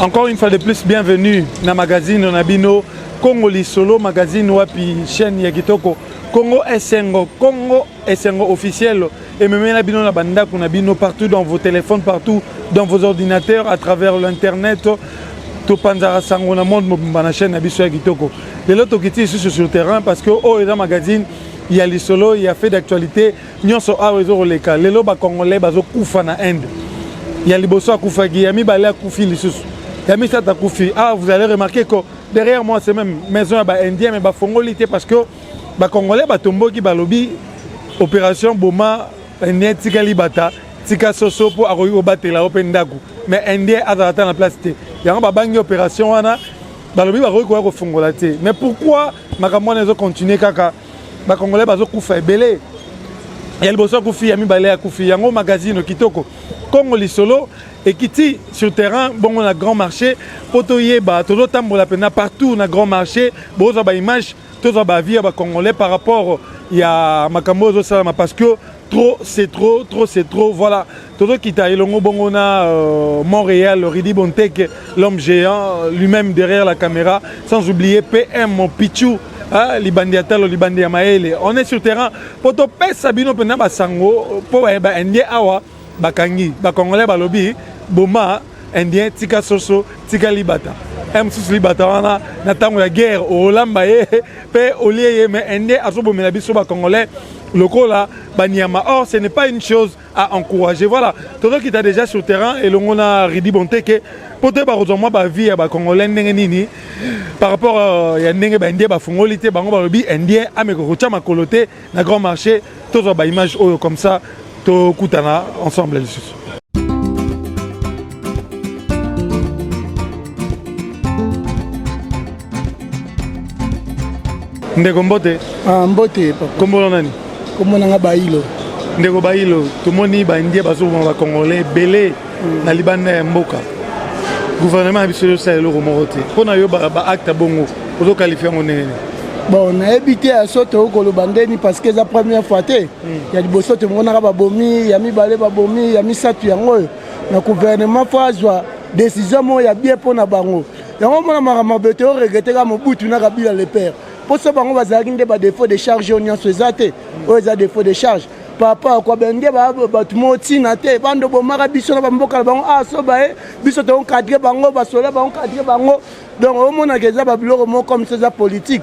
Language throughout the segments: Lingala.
Encore une fois de plus, bienvenue na magazine na bino Congo Lisolo, magazine wapi chaîne ya kitoko Congo Esengo, Congo Esengo officiel ememela bino na bandako na bino partout dans vos téléphones, partout dans vos ordinateurs, à travers l'internet. Topanzaka sango na monde mobimba na chaîne na biso ya kitoko. Lelo tokiti lisusu sur terrain parce que oyo eza magazine ya lisolo ya fait d'actualité nyonso awa ezokoleka. Lelo bacongolais bazokufa na Inde. Ya liboso akufaki, ya mibale akufi lisusu, ya misato akufi. Ah, vous allez remarquer que derrière moi, c'est même maison ya baindien, mais bafongoli te parce que bacongolais batomboki, balobi opération boma indien tika libata tika soso mpo akoki kobatela yo mpe ndako, mais indien azala ta na place te. Yango babangi opération wana, balobi bakoki koya kofongola te. Mais pourquoi makambo wana ezocontinue kaka? Bacongolais bazokufa ebele, ya liboso akufi, ya mibale akufi. Yango magazine kitoko Congo Lisolo ekiti sur terrain bongo na grand marché mpo toyeba. Tozotambola mpenza partout na grand marché, bozwa baimage, tozwa baavis ya bacongolais par rapport ya makambo oyo ezosalama, parce que trop c'est trop, trop c'est trop. Voilà, tozokita elongo bongo na Montréal, Ridi Bonteke, l'homme géant lui-même derrière la caméra, sans oublier PM Pichu, ah, libandi ya talo, libandi ya mayele. On est sur terrain mpo topesa bino mpenza basango mpo baindien awa bakangi bacongolais, balobi boma indien tika soso tika libata. E mosusu libata wana na ntango ya guerre olamba ye mpe olie ye, mais indien azobomela biso bacongolais lokola banyama. Or ce n'est pas une chose à encourager. Voilà, tozokita déjà sur terrain elongo na Ridi Bonteke mpo toyeba kozwa mwa baavis ya bacongolais ndenge nini par rapport ya ndenge baindien bafungoli te. Bango balobi indien ameka kotia makolo te na grand marché. Tozwa baimage oyo, comme ça tokutana ensemble lisusu. Ndeko, mbote. Ah, mbote papa. Kombo na nani? Kombo nanga Bailo. Ndeko Bailo, tomoni baindien bazoboma bacongolais ebele na libanda ya mboka. Gouvernement ya biso ezosala eloko moko te. Mpo na yo, baacte bongo ozoqualifier yango ndenge nini? Bon, nayebi te ya so tokoki koloba ndeni, parce que eza première fois te. Ya liboso tomonaka babomi, ya mibale babomi, ya misato yango oyo. Na gouvernement faut azwa décision moko ya bien mpo na bango. Yango omona makambo mabe, toregretter kaka Mobutu na Kabila le père, mpo so bango bazalaki nde badéfaut de charge oyo nyonso eza te. Oyo eza défaut de charge par rapport à quoi? Bende bato moko ntina te, bando bomaka biso na bamboka na bango. Ah, so baye biso toencadrer bango, basoda baencadrer bango. Donc omonaka eza babiloko moko comme ça, eza politique.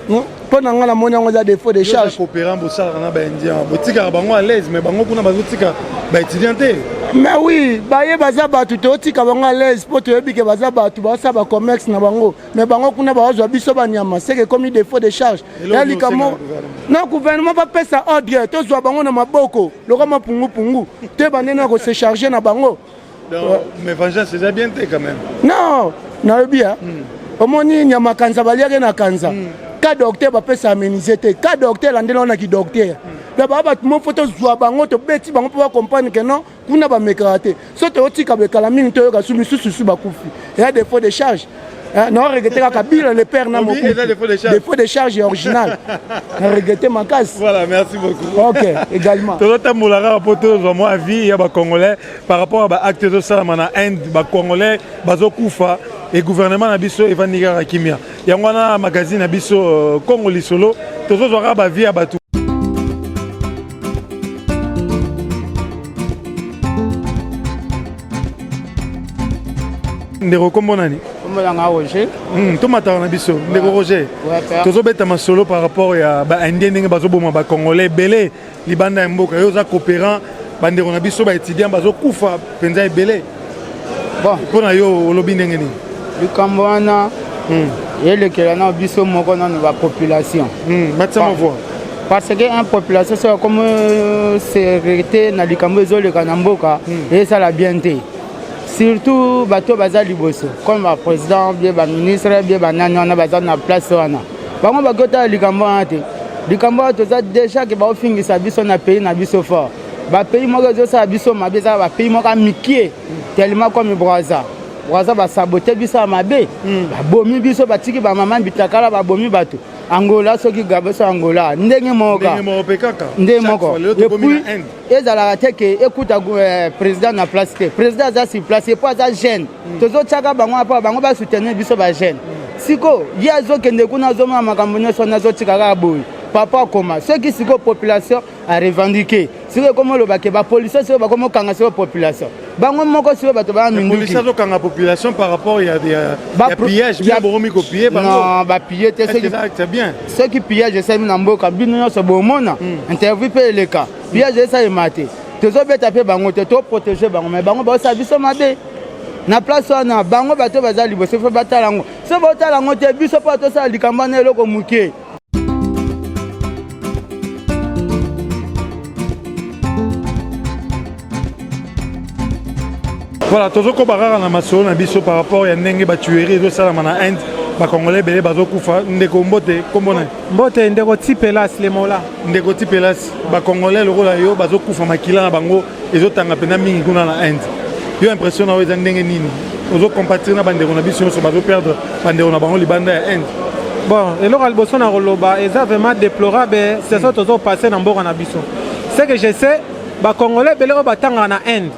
Mpo na ngai, namoni yango eza défaut de charge. Coopérant bosalaka na baindien, botikaka bango à l'aise, mais bango kuna bazotika baétudiant te. Mais oui, baye baza bato, totika bango à l'aise mpo toyebi ke baza bato, bazosala bacommerce na bango, mais bango kuna bazozwa biso banyama. Seke ekomi défaut de charge ya likambo na gouvernement. Bapesa ordre, tozwa bango na maboko lokola mapungupungu, toyeba ndenge na kose charger na bango. Mais vengeance eza bien te quand même. Non, nayebi ya omoni nyama kanza baliaki na kanza ka docteur bapesa aménise te, ka docteur landela wanaki docteur. Donc baa bato mo faut tozwa bango, tobeti bango mpo bacomprendre ke non, kuna bamekaka te. So toyotika bekala mingi, toyoka su misusu su bakufi, eya défaut de charge. Na regretter kaka Kabila le père na Mobutu, défaut de charge original, na regretter makasi. Voilà, merci beaucoup. Ok, également. Tozotambola kaka mpo tozwa mwa avis ya bacongolais par rapport à baacte ezosalama na Inde. Bacongolais bazokufa e gouvernement na biso evandi kaka kimia. Yango wana magazine na biso Congo Lisolo, tozozwa kaka baavis ya bato. Ndeko, kombo nani? Kombo nanga Roger. Tomataka na biso, ndeko Roger. Tozobeta masolo par rapport ya baindien, ndenge bazoboma bacongolais ebele libanda ya mboka. Yo oza coopérant, bandeko na biso baétudiant bazokufa mpenza ebele. Bon, mpo na yo, olobi ndenge nini? Likambo wana elekela na biso moko nano bapopulation. Matisa voix. Parce que un population soki akomi sécurité na likambo ezoleka na mboka, ezala bien te, surtout bato baza liboso comme baprésident, bien baministre, bien banani wana baza na place wana, bango bakotala likambo wana te. Likambo wana toza déjà ke baofingisa biso na pays na biso fort. Bapays moko ezosala biso mabe, ezala bapays moko ya mikie tellement comme Braza. Braza basabote biso ya mabe, babomi biso, batiki bamama bitakala, babomi bato. Angola soki Gabon so Angola ndenge moko kaka ndenge moko et puis ezalaka te ke ekuta président na place te. Président aza sur place et puis aza jeune. Tozotiaka bango mpo bango basoutenir biso bajeune. Siko ye azokende kuna, azomona makambo nyonso wana, azotika kaka boye. Papa akoma soki sikoyo population arevendiquer, sikoyo ekoma olobake bapolicier sikoyo bakoma okanga sikoyo population bango moko, sikoyo bato baya minduki. Azokanga population par rapport ya pillage, bien bokomi kopiller bango. Non, bapiller te. C'est bien. Soki pillage esalemi na mboka, bino nyonso bomona interview mpe eleka. Pillage esalema te, tozobeta mpe bango te, toprotéger bango, mais bango baosala biso mabe na place wana. Bango bato baza liboso, fo batala yango. So botala yango te, biso mpo tosala likambo wana eloko moke. Voilà, tozokoba kaka na masolo na biso par rapport ya ndenge batuerie ezosalama na Inde, bacongolais ebele bazokufa. Ndeko, mbote, kombo na? Mbote ndeko Tipelas Lemola. Ndeko Tipelas, bacongolais lokola yo bazokufa, makila na bango ezotanga mpenza mingi kuna na Inde. Yo, impression na yo eza ndenge nini? Ozocompatir na bandeko na biso nyonso bazoperdre bandeko na bango libanda ya Inde? Bon, eloko ya liboso na koloba, eza vraiment déplorable situation tozopasser na mboka na biso. Ce que je sais, bacongolais ebele oyo batangaka na Inde,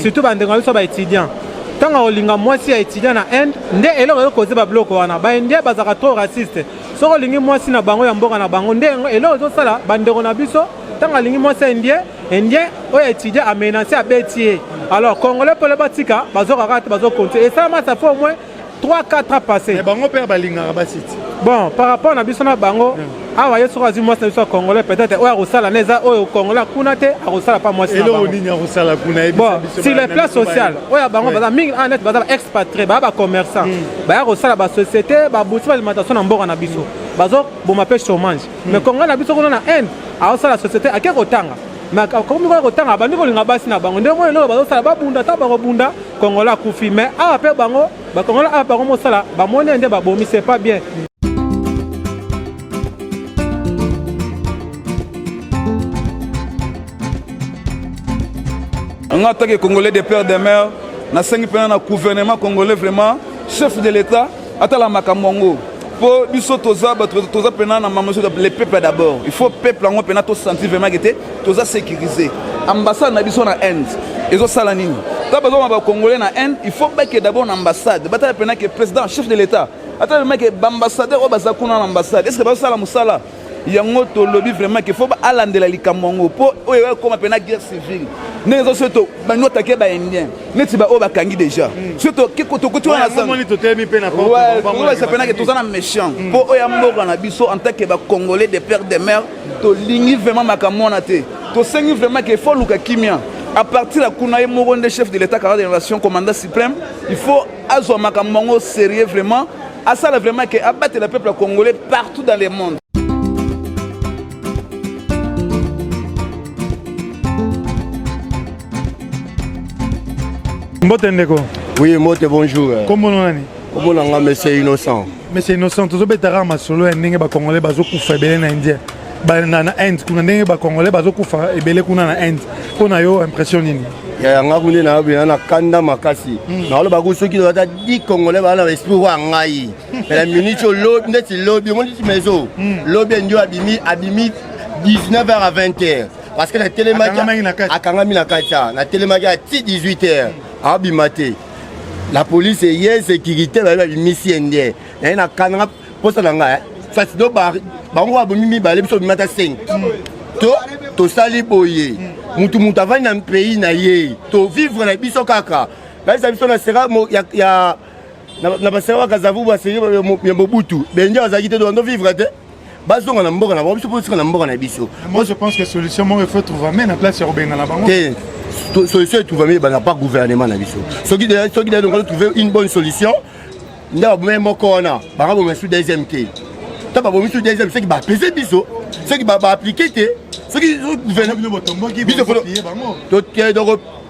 surtout bandeko na biso baétudiant, ntango olinga mwasi ya étudiant na Inde, nde eloko ezokoze babiloko wana. Baindien bazalaka trop raciste. Soki olingi mwasi na bango ya mboka na bango, nde eloko ezosala bandeko na biso. Ntango alingi mwasi ya indien, indien oyo étudiant amenacer, abeti ye. Alors congolais mpole batika, bazoka kaka te, bazocontinuer. Esalama, ça fait au moins 3 4 ans passé. Mais bango mpe balingaka basi ti. Bon, par rapport na biso na bango awa, ye soki azwi mwasi na biso ya congolais, peut-être oyo akosala na eza oyo congolais akuna te, akosala pa mwasi na Eloko bango. nini akosala kuna? Bon, sur le plan social, oyo bango baza mingi awa neti baza baexpatriés, baya bacommerçant, baya kosala basociété, babuti baalimentation na mboka na biso, bazoboma mpe chômage. Mais congolais na biso kuna na Inde aosala société, ake kotanga, mais akomi koya kotanga, abandi kolinga basi na bango. Ndenge moko eloko bazosala, babunda, ata bakobunda, congolais akufi. Mais awa mpe bango bacongolais awa bango mosala bamoni nde babomi, c'est pas bien. Nga en tant que congolais de père de mère, nasengi mpena na gouvernement congolais, vraiment chef de l'état atala makambo yango, mpo biso toza bato, toza mpena na mama. Le peuple d'abord, il faut peuple yango mpena tosentir vraiment ke te toza sécurisé. Ambassade na biso na Inde ezosala nini? Ta bazoma bacongolais na Inde, il faut bake d'abord na ambassade, batala mpena ke président, chef de l'état atala vraiment ke baambassadeur oyo baza kuna na ambassade, est ce que bazosala mosala yango? Tolobi vraiment ke faut alandela likambo yango, mpo oyo ekoma mpena guerre civile ndenge eza. Soki bandi otake baindien neti baoyo bakangi déjà, soki tokoti wana tozolakisa ke toza na méchant, mpo oyo ya mboka na biso en tant que bacongolais de père de mère, tolingi vraiment makambo wana te. Tosengi vraiment ke faut luka kimia à partir ya kuna. Ye moko nde chef de l'état, garant de la nation, commandant suprême, il faut azwa makambo yango sérieux, vraiment asala vraiment ke abatela peuple congolais partout dans le monde. Mbote ndeko. Oui, mbote, bonjour. Kombo nani? Kombo na nga monsieur Innocent. Monsieur Innocent, tozobetaka masolo ya ndenge bacongolais bazokufa ebele na Indien, na Inde kuna, ndenge bacongolais bazokufa ebele kuna na Inde. Mpo na yo, impression nini? Ya nga kunde na bina na kanda makasi. Nakoloba ku soki ata 10 congolais baa na esprit oyo ya ngai, mais na minute oyo neti lobi, omoni ti mezo lobi ndio abimi, abimi 19h à 20h, parce que natelemaki, akangami na kati, natelemaki ati 18h, abima te. La police eye, sécurité baye, babimisi ye nde naye na kanda. Mposa na ngai fasi do bango babomi mibale, biso obimi ata 5 to tosali boye. Mutu avandi na pays na ye, tovivre na biso kaka. Bayebisa biso na sera ya na basera bakazavu, baseri ya Mobutu, benje bazalaki te, tobando vivre te. Bazonga na mboka na bango, biso mpo na mboka na biso. Moi je pense que solution moko il faut trouver mais na place ya kobenga na bango. Te, solution etrouvami ebanda par gouvernement na biso. Soki donc trouver une bonne solution nde babomi moko wana, banga bomi su deuxième te. To babomi su deuxième, soki bapese biso, soki baappliquer te, soki biso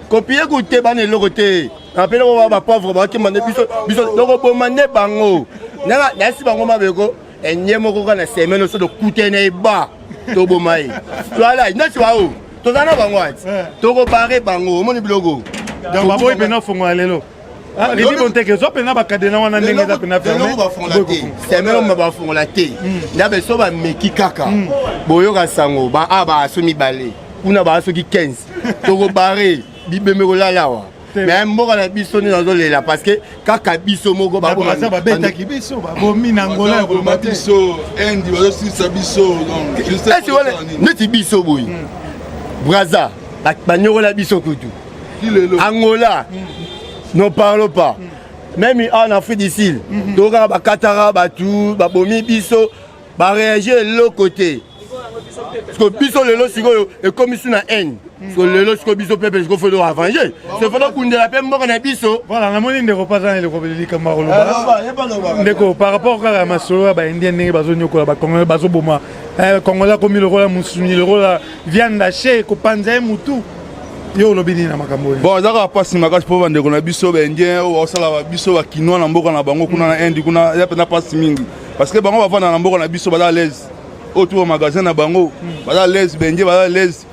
kopie ku te bana eloko te, apele bo bapauvre bakemba nde biso, biso tokoboma nde bango. Nayasi bango mabeko enye moko kaka na semaine oso tokutene eba toboma ye. Voilà, neti bao toza na bango ati tokobare bango, omoni biloko. Donc baboyi mpena fongola lelo. Ah, Ridi Bonteke ozwa mpenza bakadena wana ndenge eza mpenza ferme bafongola te semaine oyo bafongola te hmm. ndabe so bameki kaka hmm. boyoka sango ba a baaso mibale kuna baa soki 15 tokobare bibembe kolala awa mais mboka na biso nde nazolela parce que kaka biso moko babetaki biso babomi na angola ya koloba te biso indi bazosilisa biso neti biso boye hmm. braza banyokola biso kutu angola n'en parlons pas même awa na afrique du sud mhm. to kaka bakataka bato babomi biso baréagir eloko te parceke biso lelo sikoyo ekomi su na haine parceke lelo sikoyo biso pepe sikoyo fo toavange se fo tokundela mpe mboka na biso voilà namoni ndeko mpe aza na eloko likambo ya koloba ndeko par rapport kaka ya masolo ya baindien ndenge bazonyokola bacongolais bazoboma eh, congolais akomi lokola mosuni lokola viande hache kopanza ye motu yo olobi nini na makambo oyo bon eza kaka mpasi makasi mpo bandeko na biso baindien oyo baosala biso bakinois na mboka na bango kuna na inde kuna eza mpenza mpasi mingi parce que bango bavanda na mboka na biso baza à l'aise oyo tu bamagasin na bango baza à l'aise baindien baza à l'aise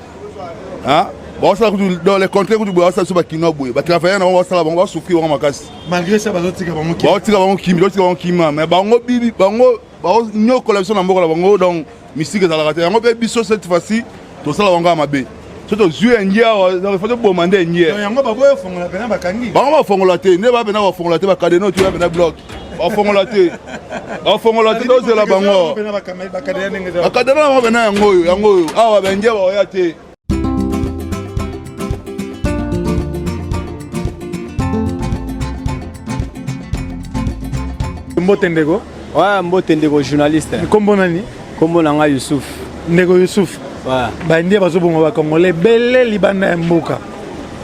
baosala kutu dans les contraire kutu boye baosala biso bakinois boye batravailleur na bango baosala bango basouffrir bango makasi malgré ça bazotika bango baotika bango kimi baotika bango kima mais bango bibi bango baonyokola biso na mboka na bango donc misiki ezalaka te yango mpe biso cette fois-ci tosala bango kaka mabe so tozwi engie awa donc faut toboma nde engie yango baboya ofongola mpena bakangi bango bafongola te nde bapena bafongola te bakadeno toya mpena bloc bafongola te bafongola te tozela bango bakadena na bango mpena yango oyo yango oyo awa baengie baoya te Mbote ndeko. Ouais, mbote ndeko journaliste. Kombo nani? Kombo na nga Youssouf. Ndeko Youssouf. Ouais. Ba Indien bazobonga ba Congolais bele libanda ya mboka.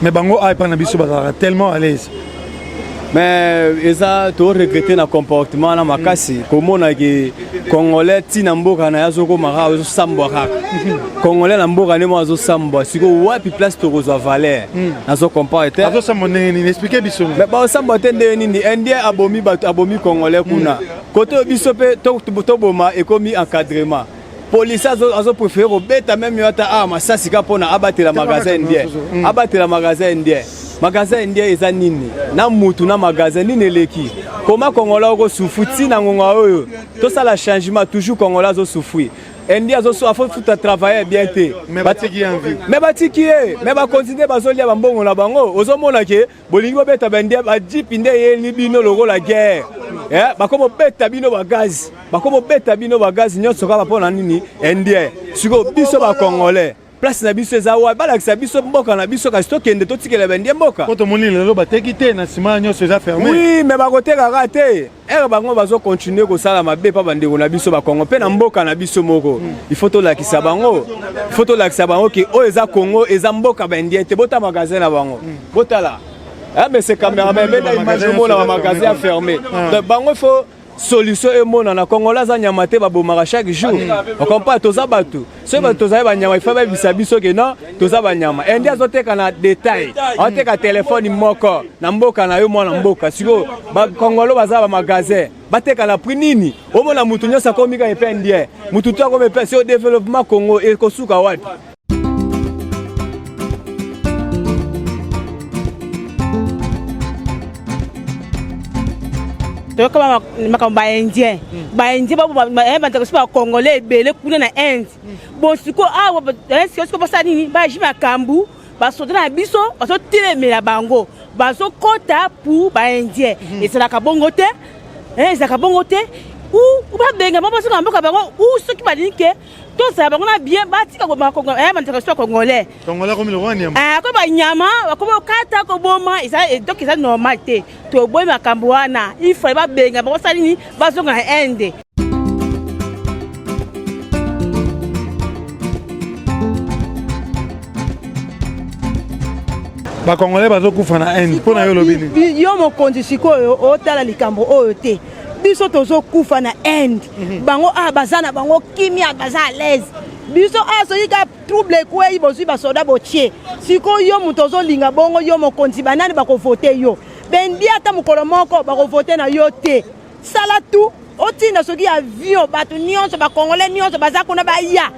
Mais bango awa epai na biso bazalaka tellement à l'aise. Mais eza to regretter na comportement na makasi mm. komona ke congolais ti na mboka na ye azokoma kaka azosambwa kaka congolais na mboka nde moko azosambwa sikoyo wapi place tokozwa valeur mm. nazo comprendre te azosambwa ndenge nini explike biso mais baosambwa te ndenge nini indien abomi bato abomi congolais kuna mm. kote oyo biso mpe toboma ekomi encadrement policier azo, azo préféré kobeta meme yo ata awa masasi ka mpona abatela magasin indien mm. abatela magasin indien magasin indien eza nini na mutu na magasin nini eleki koma kongola okosufri ntina ngonga oyo tosala changement toujours kongola azosufri indien azofuta travailleur bien te mais batiki ye envie mais batiki ye mais bakontinue bazolia bambongo na bango ozomona ke bolingi bobeta baindien bajipi nde eyeli bino lokola guerre eh, bakomi obeta bino bagazi bakomi obeta bino bagazi nyonso kaka mpo na nini indien sikoyo biso bacongolais place na biso eza wapi balakisa biso mboka na biso kasi tokende totikela baindien mboka po tomoni lelo bateki te na nsima nyonso eza ferme oui me bakotekaka te ere bango bazo continuer kosala mabe pa bandeko na biso bakongo mpe na mboka na biso moko il faut tolakisa bango il faut tolakisa bango ke oyo eza congo eza mboka baindien te bota magasin na bango botala mese cameraman ebenda image omona ba magasin ya fermé donc bango il faut solution emonana congolais aza nyama te babomaka chaque jour okompa toza bato soki bato tozali banyama ifa bayebisa biso ke non toza banyama indi azoteka na detail azoteka telefone moko na mboka na yo mwana mboka sikoyo bakongolo baza bamagasin bateka na prix nini omona motu nyonso akomi kaka epai indien motu to akomi epai sikoyo developpement congo ekosuka wapi toyoka makambo baindien hmm. baindien eh, bandeko so bacongolais ebele kuna na inde hmm. bon sikoyo awa eh, sikoyo basala nini baji makambo basoda na biso bazotelemela bango bazokɔta pour baindien hmm. ezalaka bongo te eh, ezalaka bongo te ou babenga bango bazonga mboka bango ou soki balingi ke tozala bango na bien batika eh, bandeko biso congolais congolais akomi lokola nyama eh, akomi banyama bakomi kokata koboma eza eh, donc eza normal te toboyi makambo wana il fallait babenga bango basala nini bazonga na inde bakongolais bazokufa na inde mpo na yo olobi nini yo mokonzi sikoyo otala likambo oyo te biso tozokufa na inde mhm. bango awa ah, baza na bango kimia baza à l'aise biso awa ah, soki ka trouble ekwei bozwi basoda botie sikoyo yo moto ozolinga bongo yo mokonzi banani bakovote yo bendi ata mokolo moko bakovote na yo te sala tout otinda soki avion bato nyonso bakongole nyonso baza kuna baya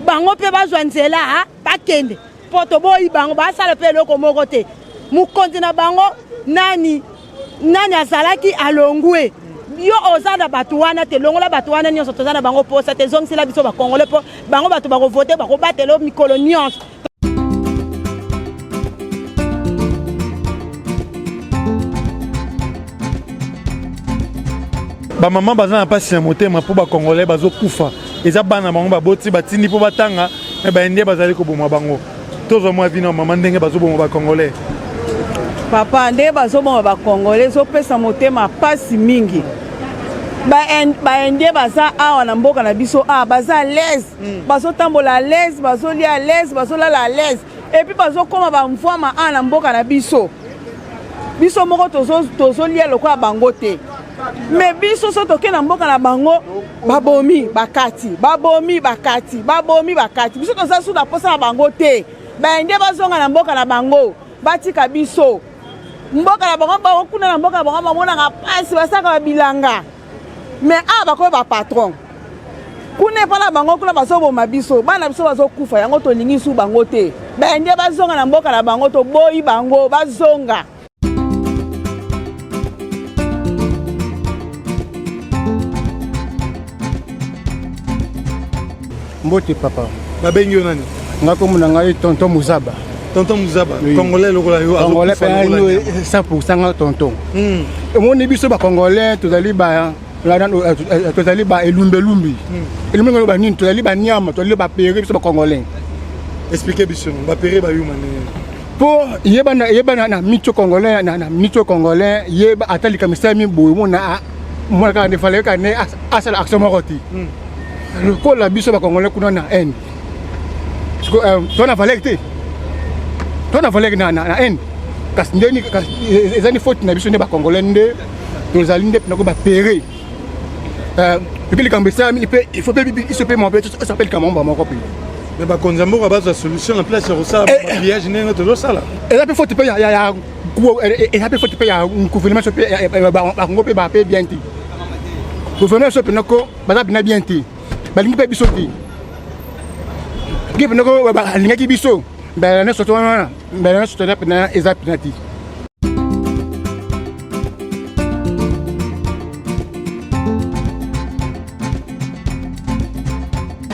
bango mpe bazwa nzela bakende mpo toboyi bango basala mpe eloko moko te mokonzi na bango nani? Nani azalaki alongwe? Yo oza na bato wana te, longola bato wana nyonso, toza na bango posa te, zongisela biso bakongole mpo bango bato bakovote, bakobatela mikolo nyonso. Bamama baza na mpasi na motema mpo bacongolais bazokufa, eza bana bango baboti batindi mpo batanga, me baindien bazali koboma bango. Tozwa mwa vino mama, ndenge bazoboma bacongolais. Papa, ndenge bazoboma bacongolais ezopesa motema mpasi mingi. Baindien baza awa na mboka na biso awa, baza à l'aise, bazotambola à l'aise, bazolia à l'aise, bazolala à l'aise, et puis bazokóma bamvwama awa na mboka na biso. Biso moko tozolia lokola bango te, me biso so toke na mboka na bango, babomi bakati, babomi bakati, babomi bakati. Biso toza su na posa na bango te. Baindien bazonga na mboka na bango, batika biso mboka na bango. Bango kuna na mboka na bango bamonaka mpasi, basalaka babilanga, me awa bakomi bapatron kuna epa na bango. Kuna bazoboma biso, bana biso bazokufa. Yango tolingi su bango te. Baindien bazonga na mboka na bango, toboyi bango, bazonga. Mbote papa. Babengi yo nani? Nga kombo na ngai tonton Muzaba. Tonton Muzaba, oui. Congolais lokola yo? Congolais mpe 100 nga tonton. Omoni biso bacongolais tozali ba tozali ba elumbelumbi. Elumbi ngo banini? Tozali baniama, tozali bapere, biso bacongolais. Explique biso, bapere bayuma ndenge? Mpo yeba yeba na mito congolais, na mito congolais, yeba ata likambo esalami boye, mona mona kaka nde fallait kaka nde asala action moko te. Lokola biso bacongolais kuna na Inde, to na valeur te, to na valeur na Inde, kasi ndeni eza ni faute na biso nde bacongolais nde tozali nde mpena ko bapere. Epi likambo esalami mpe il faut mpe biso mpe mwa mpe tosala mpe likambo moko mpe. Me bakonzi ya mboka bazwa solution na place ya kosala pillage ndenge tozosala. Eza mpe faute mpe ya eza mpe faute mpe ya gouvernement so mpe bango mpe bape bien te. Gouvernement so mpena ko baza mpena bien te, balingi mpe biso te. Nge mpena ko balingaki biso mbela nyonso to wana, mbela nyonso toza mpena eza mpena te.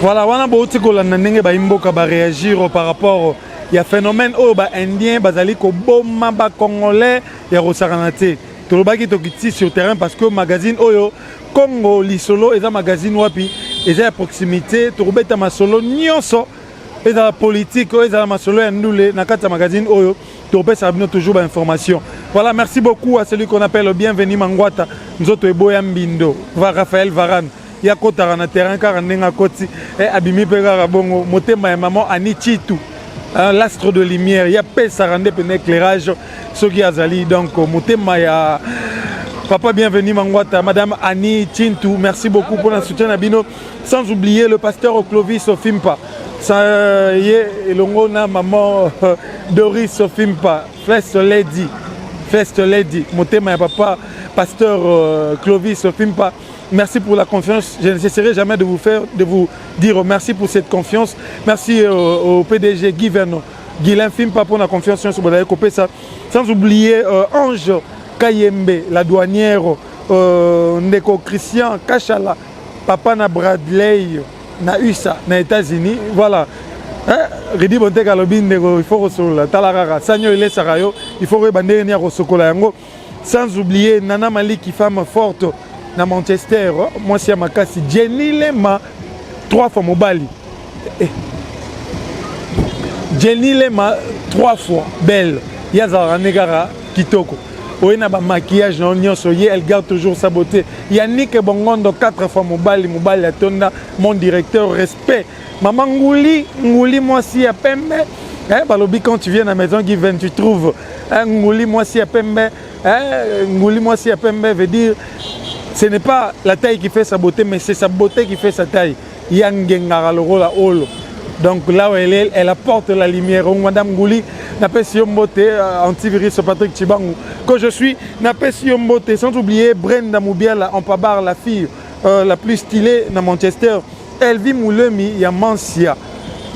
Voilà, wana bouti kolanda ndenge bayimboka baréagir par rapport ya phénomène oyo baindien bazali koboma bacongolais ya kosakana te. Tolobaki tokiti sur terrain parce que magazine oyo Congo Lisolo eza magazine wapi eza ya proximité. Tokobeta masolo nyonso, ezala politique oyo, ezala masolo ya ndule, na kati ya magazine oyo tokopesaka bino toujours bainformation. Voilà, merci beaucoup à celui qu'on appelle Bienvenu Mangwata, nzoto eboya mbindo va Raphaël Varane ya kotaka na terrain kaka ndenge akoti abimi mpe kaka bongo. Motema ya maman Ani Chitu, l'astre de lumière, ya pesaka nde pene éclairage soki azali. Donc motema ya papa Bienvenu Mangwata, madame Annie Chintu, merci beaucoup pour le soutien na bino. Sans oublier le pasteur Clovis Fimpa, ye elongo na maman Doris Fimpa, First Lady, First Lady, motema ya papa pasteur Clovis Fimpa. Merci pour la confiance. Je ne cesserai jamais de vous faire, de vous dire merci pour cette confiance. Merci au PDG Guy Vernon, Guylain Fimpa pour la confiance sur ça. Sans oublier Ange Kayembe, la douanière, Ndeko Christian Kachala, papa na Bradley, na USA, na États-Unis. Voilà. Hein? Ridi Bonteka alobi ndeko, il faut kosolola. Tala kaka, sanyo elesaka yo, il faut koyeba ndenge nini ya kosokola yango. Sans oublier Nana Maliki, femme forte na Manchester, mwasi ya makasi, Jenny Lema, trois fois mobali. Eh. Jenny Lema, trois fois belle. Ye azalaka nde kaka kitoko. Oye na ba maquillage na yo nyonso, ye elle garde toujours sa beauté. Yannick Bongondo, quatre fois mobali, mobali atonda, mon directeur, respect. Maman Ngouli, Ngouli mwasi ya pembe. Eh, balobi quand tu viens à la maison Given, tu trouves hein, Ngouli mwasi ya pembe. Hein, Ngouli mwasi ya pembe veut dire ce n'est pas la taille qui fait sa beauté, mais c'est sa beauté qui fait sa taille. Yangengara lokola olo. Donc là où elle est, elle apporte la lumière. Madame Ngouli, napesi yo mbote, antivirus Patrick Chibangu, que je suis, napesi yo mbote, sans oublier Brenda Moubiala, en Pabar, la fille la plus stylée na Manchester. Elvi Moulemi ya Mansia,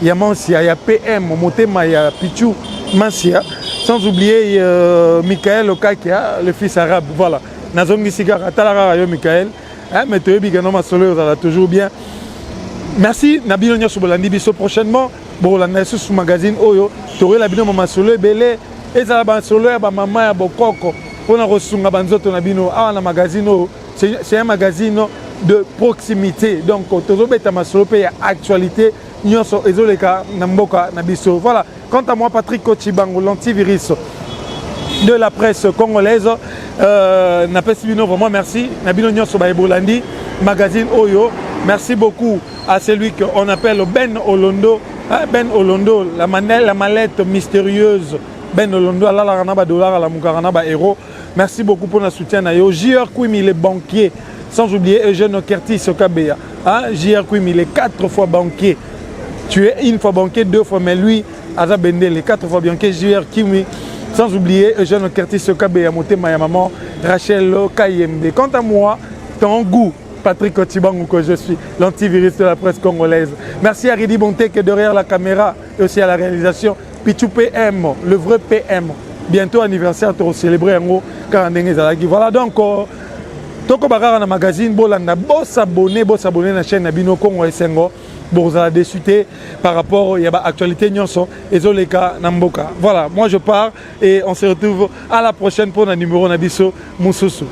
ya Mansia, ya PM, motema ya Pichu Mansia. Sans oublier euh, Michael Okakia, le fils arabe. Voilà. Nazongisi kaka, tala kaka yo Michael. Hein, mais toyebi que non masolo ozala toujours bien. Merci na bino nyonso bolandi biso prochainement. Bolanda lisusu magazine oyo tokoyela bino masolo ebele ezala masolo ya bamama ya bokoko mpona kosunga banzoto na bino awa na magazine oyo. C'est un magazine de proximité, donc tozobeta masolo mpe ya actualité nyonso ezoleka na mboka na biso. Voilà, quant à moi, Patrick Kochibango, l'antivirus de la presse congolaise, euh, napesi bino vraiment merci na bino nyonso bayebolandi magazine oyo. Merci beaucoup à celui qu'on appelle Ben Olondo, hein, Ben Olondo, la, manette, la mallette mystérieuse. Ben Olondo alalaka na badollar, alamukaka na bahéros. Merci beaucoup pour le soutien na yo. JR Kwimi, les banquiers, sans oublier Eugène Kertis Okabeya, hein, JR Kwimi, les quatre fois banquier. Tu es une fois banquier, deux fois, mais lui aza bendele, quatre fois banquier. JR Kimi, sans oublier Eugène Kertis Okabeya, motema ya maman Rachel Kayembe. Quant à moi, ton goût, Patrick Otibangu que je suis, l'antivirus de la presse congolaise. Merci à Ridi Bonté qui est derrière la caméra et aussi à la réalisation. Pichou PM, le vrai PM. Bientôt anniversaire, tu célébrer yango kaka ndenge ezalaki. Voilà donc euh, tokoba kaka na magazine. Bolanda, bosabone, bosabone na chaîne na bino Kongo Esengo. Bozala déçu te par rapport ya baactualité nyonso ezoleka na mboka. Voilà, moi je pars et on se retrouve à la prochaine pour na numéro na biso mosusu.